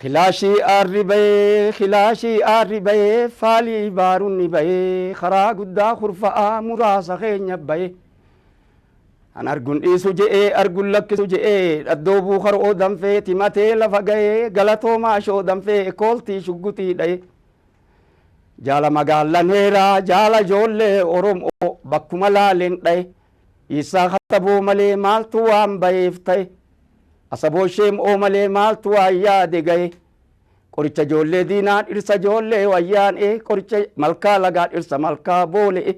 Kilaashii aarri bahee, kilaashii aarri bahee, faalii baarunni bahee, karaa guddaa kurfa'aa muraasa keenya bahee. An argun dhiisu je'ee, argun lakkisu je'ee, dhaddoo buukaroo danfee, timatee lafa gahee, galatoomaa shoo danfee, kooltii shuggutii dha'ee. Jaala magaalan heeraa, jaala ijoollee Oromoo bakkuma laaleen dha'e. Isaa kataboo malee maaltu waan baheef ta'e. Asaboo sheem'oo malee maaltu waan yaade gahe. Qoricha ijoollee diinaa dhirsa ijoollee wayyaan'e, qoricha malkaa lagaa dhirsa malkaa boole'e.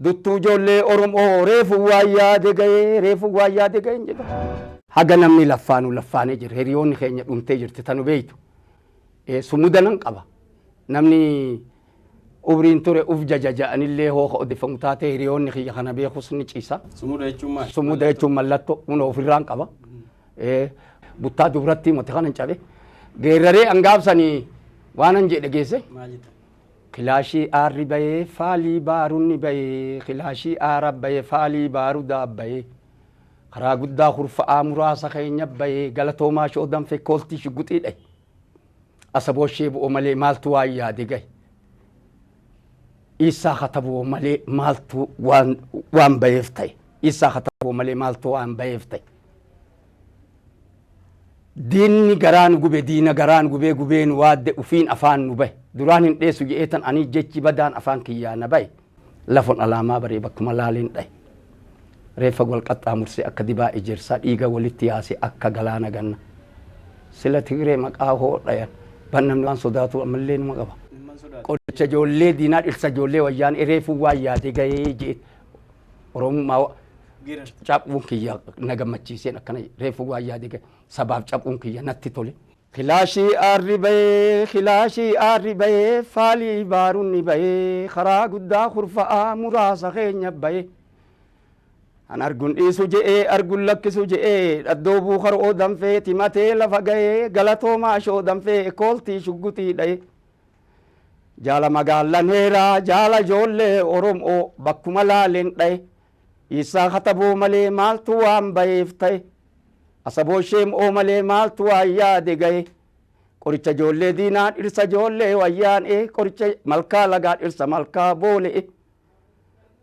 Duttuu ijoollee Oromoo reefu waan yaade gahe, reefu waan yaade gahe hin jedha. Haga namni laffaanu laffaanee jira. Hiriyoonni keenya dhumtee jirti tanu beeytu. Sumuda nan qaba. Namni umriin ture uf jaja ja'anillee hooka odeeffamu taatee hiriyoonni kiyya kana beekus ni ciisa. Sumuda jechuun maali? Sumuda jechuun mallattoo hunda ofirraan qaba. Buttaa duratti moti kana hin cabe. Geerraree angaabsanii waan an jedhe geesse. Maal jetta? Kilaashii aarri bahee, faalii baarunni bahee, kilaashii aara bahee, faalii baarudaa bahee. Karaa guddaa kurfa'aa muraasa keenya bahee, galatoomaa shoo danfee kooltii shugguxii dhahe. Asaboo ishee bu'oo malee maaltu waan yaade gahe. Isaa kataboo malee maaltu waan baheef ta'e. Isaa kataboo malee maaltu waan baheef ta'e. Diinni garaan gube, diina garaan gubee gubee nu waadde ufiin afaan nu bahe. Duraan hin dheessu je'eetan ani jechi badaan afaan kiyyaa na bahe. Lafon alaamaa baree bakkuma laaleen dhahe. Reeffa wal qaxxaamursee akka dibaa ejersaa, dhiiga walitti yaasee akka galaana ganna. Sila Tigree maqaa hoo dhayan. Ban namni waan sodaatu ammallee numa qaba. Qoricha ijoollee diinaa dhirsa ijoollee wayyaan reefuu waan yaade gahee jee. Oromummaa caphuun kiyya na gammachiiseen akkana reefuu waan yaade gahe. Sabaaf caphuun kiyya natti tole. Kilaashii aarri bahee, kilaashii aarri bahee, faalii baarunni bahee, karaa guddaa kurfa'aa muraasa keenya bahee. An argun dhiisu je'ee, argun lakkisu je'ee, dhaddoo buukaroo danfee, timatee lafa gahee, galatoomaa shoo danfee, kooltii shugguxii dha'ee. Jaala magaalan heeraa, jaala ijoollee Oromoo bakkuma laaleen dha'e. Isaa kataboo malee maaltu waan baheef ta'e. Asaboo sheem'oo malee maaltu waan yaade gahe. Qoricha ijoollee diinaa dhirsa ijoollee wayyaan'e, qoricha malkaa lagaa dhirsa malkaa boole'e.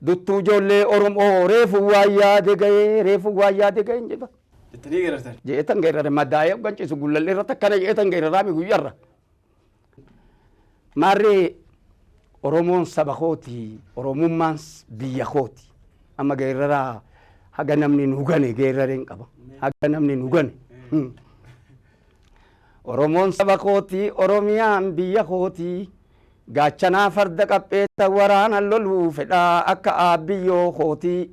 Duttuu ijoollee Oromoo reefu waan yaade gahe, reefu waan yaade gahe hin jedha. Jettanii geerartan. Jeetan geerrare madaa'ee hogganciisu gullallee irratti akkana jeetan geerraraami guyyarra. Maarree Oromoon saba kooti, Oromummaan biyya kooti. Amma geerraraa haga namni nu gane geerrareen qaba. Haga namni nu gane. Oromoon saba kooti, Oromiyaan biyya kooti. Gaachanaa farda qapheetta waraana loluu fedhaa akka aabbiyyoo kooti.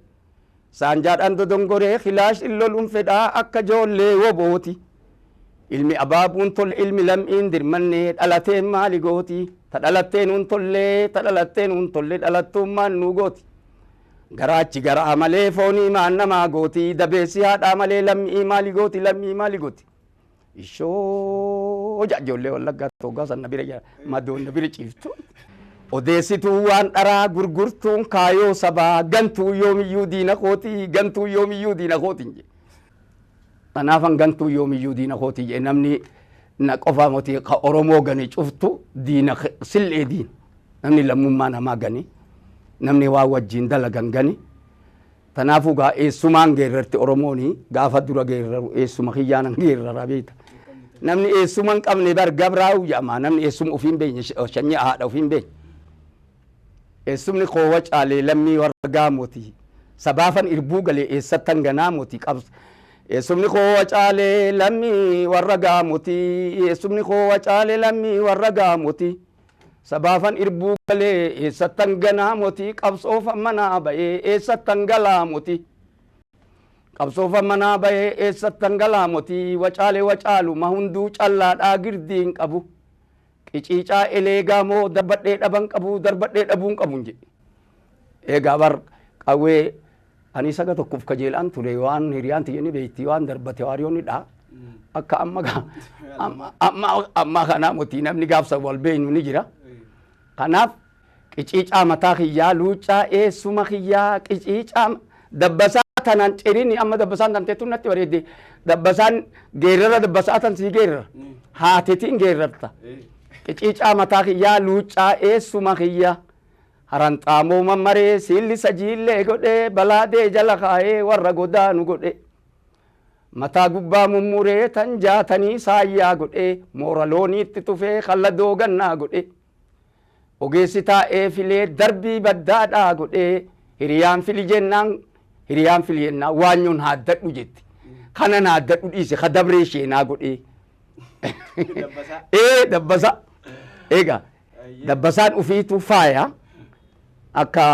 Saanjaadhaan dodongoree kilaash loluun fedhaa akka ijoollee wobooti. Ilmi abaabuun tolle, ilmi lam'iin dirmannee dhalateen maali gooti? Ta dhalattee nuun tollee, ta dhalattee nuun tolle dhalattummaan nu gooti. Garaachi garaa malee foonii maan namaa gooti? Dabeessi haadhaa malee lammii maali gooti? Lammii maali gooti? Ishoo ijoollee Wallaggaa toggaa san na bira jira madoon na bira ciiftu. Odeessituu waan dharaa gurgurtuun kaayoo sabaa, gantuu yoomiyyuu diina kooti, gantuu yoomiyyuu diina kooti hin jedhe. Kanaafan gantuu yoomiyyuu diina kooti jedhe. Namni na qofaa moti ka Oromoo gane cuftu diina sil'ee diina. Namni lammummaa namaa gane, namni waa wajjin dalagan gane. Kanaafuu gaa eessumaan geerrarti Oromooni gaafa dura geerraru eessuma kiyyaanan geerrara beekta. Namni eessuma hin qabne bar gabraa'u jedhama. Namni eessuma ofii hin beekne, sanyii haadha ofii hin beekne. Eessumni koo Wacaalee lammii warra Gaamoti. Sabaafan irbuu galee eessattan ganaamoti qabs. Eessumni koo Wacaalee lammii warra Gaamoti. Eessumni koo Wacaalee lammii warra Gaamoti. Sabaafan irbuu galee eessattan ganaamoti, qabsoofan manaa ba'ee eessattan galaamoti. Qabsoofan manaa ba'ee eessattan galaamoti, Wacaalee wacaaluma hunduu callaadhaa girdii hin qabu. Qiciicaa elee gaamoo darbadhee dhaban qabu, darbadhee dhabuun qabu hin jedhe. Egaa bar qawwee ani saga tokkoof kajeelaan ture waan hiriyaan tiyya ni beekti waan darbate waariyoonni dha. Akka amma amma amma kanaa moti namni gaafsa wal beeknu ni jira. Kanaaf qiciicaa mataa kiyyaa luuccaa eessuma kiyyaa qiciicaa dabbasaa tanaan cirini amma dabbasaan tan teettu natti bareedde. Dabbasaan geerrara dabbasaa tan sii geerrara. Haatetiin geerrarta. Qiciicaa mataa kiyyaa luuccaa eessuma kiyya. Haranxaamoo mammaree siillisa jiillee godhee balaadee jala kaa'ee warra godaanu godhe. Mataa gubbaa mummuree tan jaatanii saayyaa godhee moora looniitti tufee kalladoo gannaa godhe. Ogeessi taa'ee filee darbii baddaadhaa godhee hiriyaan fili jennaan hiriyaan fili jennaan waanyoon haaddadhu jetti. Kanan haaddadhu dhiise ka dabree sheenaa godhee. Dabbasaa. Ee dabbasa. Egaa dabbasaan ufiitu faaya akka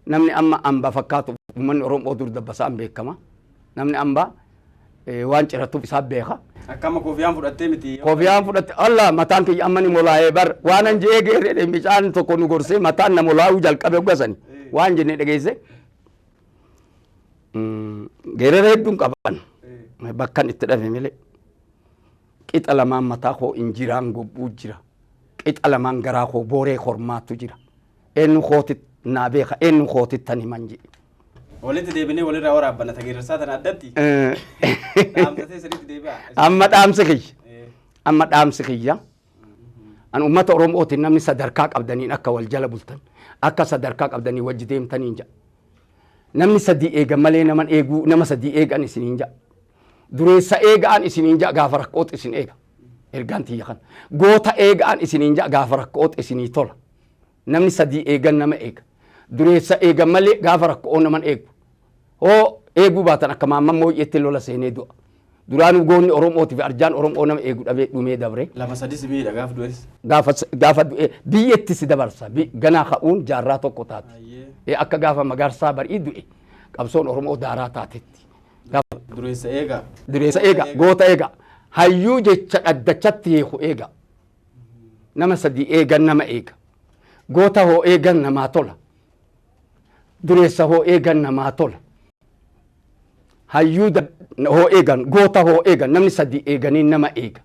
namni amma amba fakkaatu uummanni Oromoo dur dabbasaan beekama. Namni amba waan ciratuuf isaa beeka. Akkama koofiyaan fudhattee miti. Koofiyaan fudhatte Allah mataan kiyya amma ni molaa'ee bar waan an je'ee geerree bishaan tokko nu gorsee mataan na molaa'uu jalqabe gasani waan jenne dhageesse. Geerree hedduun qaban bakkan itti dhabe malee qixa lamaan mataa koo injiraan gobbuu jira. Qixa lamaan garaa koo booree kormaatu jira. Eenyu kooti naa beeka eenyu kootitti tan himan jedhe. Walitti deebinee walirraa waraabbanna tageerarsaa tana addatti. Dhaamsatee sirriitti deebi'a. Amma dhaamsi kiyya. Amma dhaamsi kiyya. An uummata Oromootiin namni sadarkaa qabdaniin akka wal jala bultan akka sadarkaa qabdanii wajji deemtaniin jedha. Namni sadii eegan malee nama eeguu nama sadii eegan isiniin jedha. Dureessa eegaan isiniin jedha gaafa rakkoot isin eega. Ergaan tiyya kana. Goota eegaan isiniin jedha gaafa rakkoot isinii tola. Namni sadii eegan nama eega. Dureessa eegan malee gaafa rakkoo naman eegu. Hoo eeguu baatan akka maamman mooyyeetti lola seenee du'a. Duraanuu goonni Oromootii fi arjaan Oromoo nama eegu dhabee dhumee dabre. Lama sadis miidha gaaf du'es. Gaafa gaafa du'e biyyatti si dabarsa. Ganaa ka'uun jaarraa tokko taate. Akka gaafa magarsaa barii du'e qabsoon Oromoo daaraa taatetti. Gaafa Dureessa eega. Dureessa eega, goota eega. Hayyuu jecha dhaddachatti hiiku eega. Nama sadii eegan nama eega. Goota hoo eegan namaa tola. Dureessa hoo eegan namaa tola. Hayyuu hoo eegan, goota hoo eegan, namni sadii eeganiin nama eega.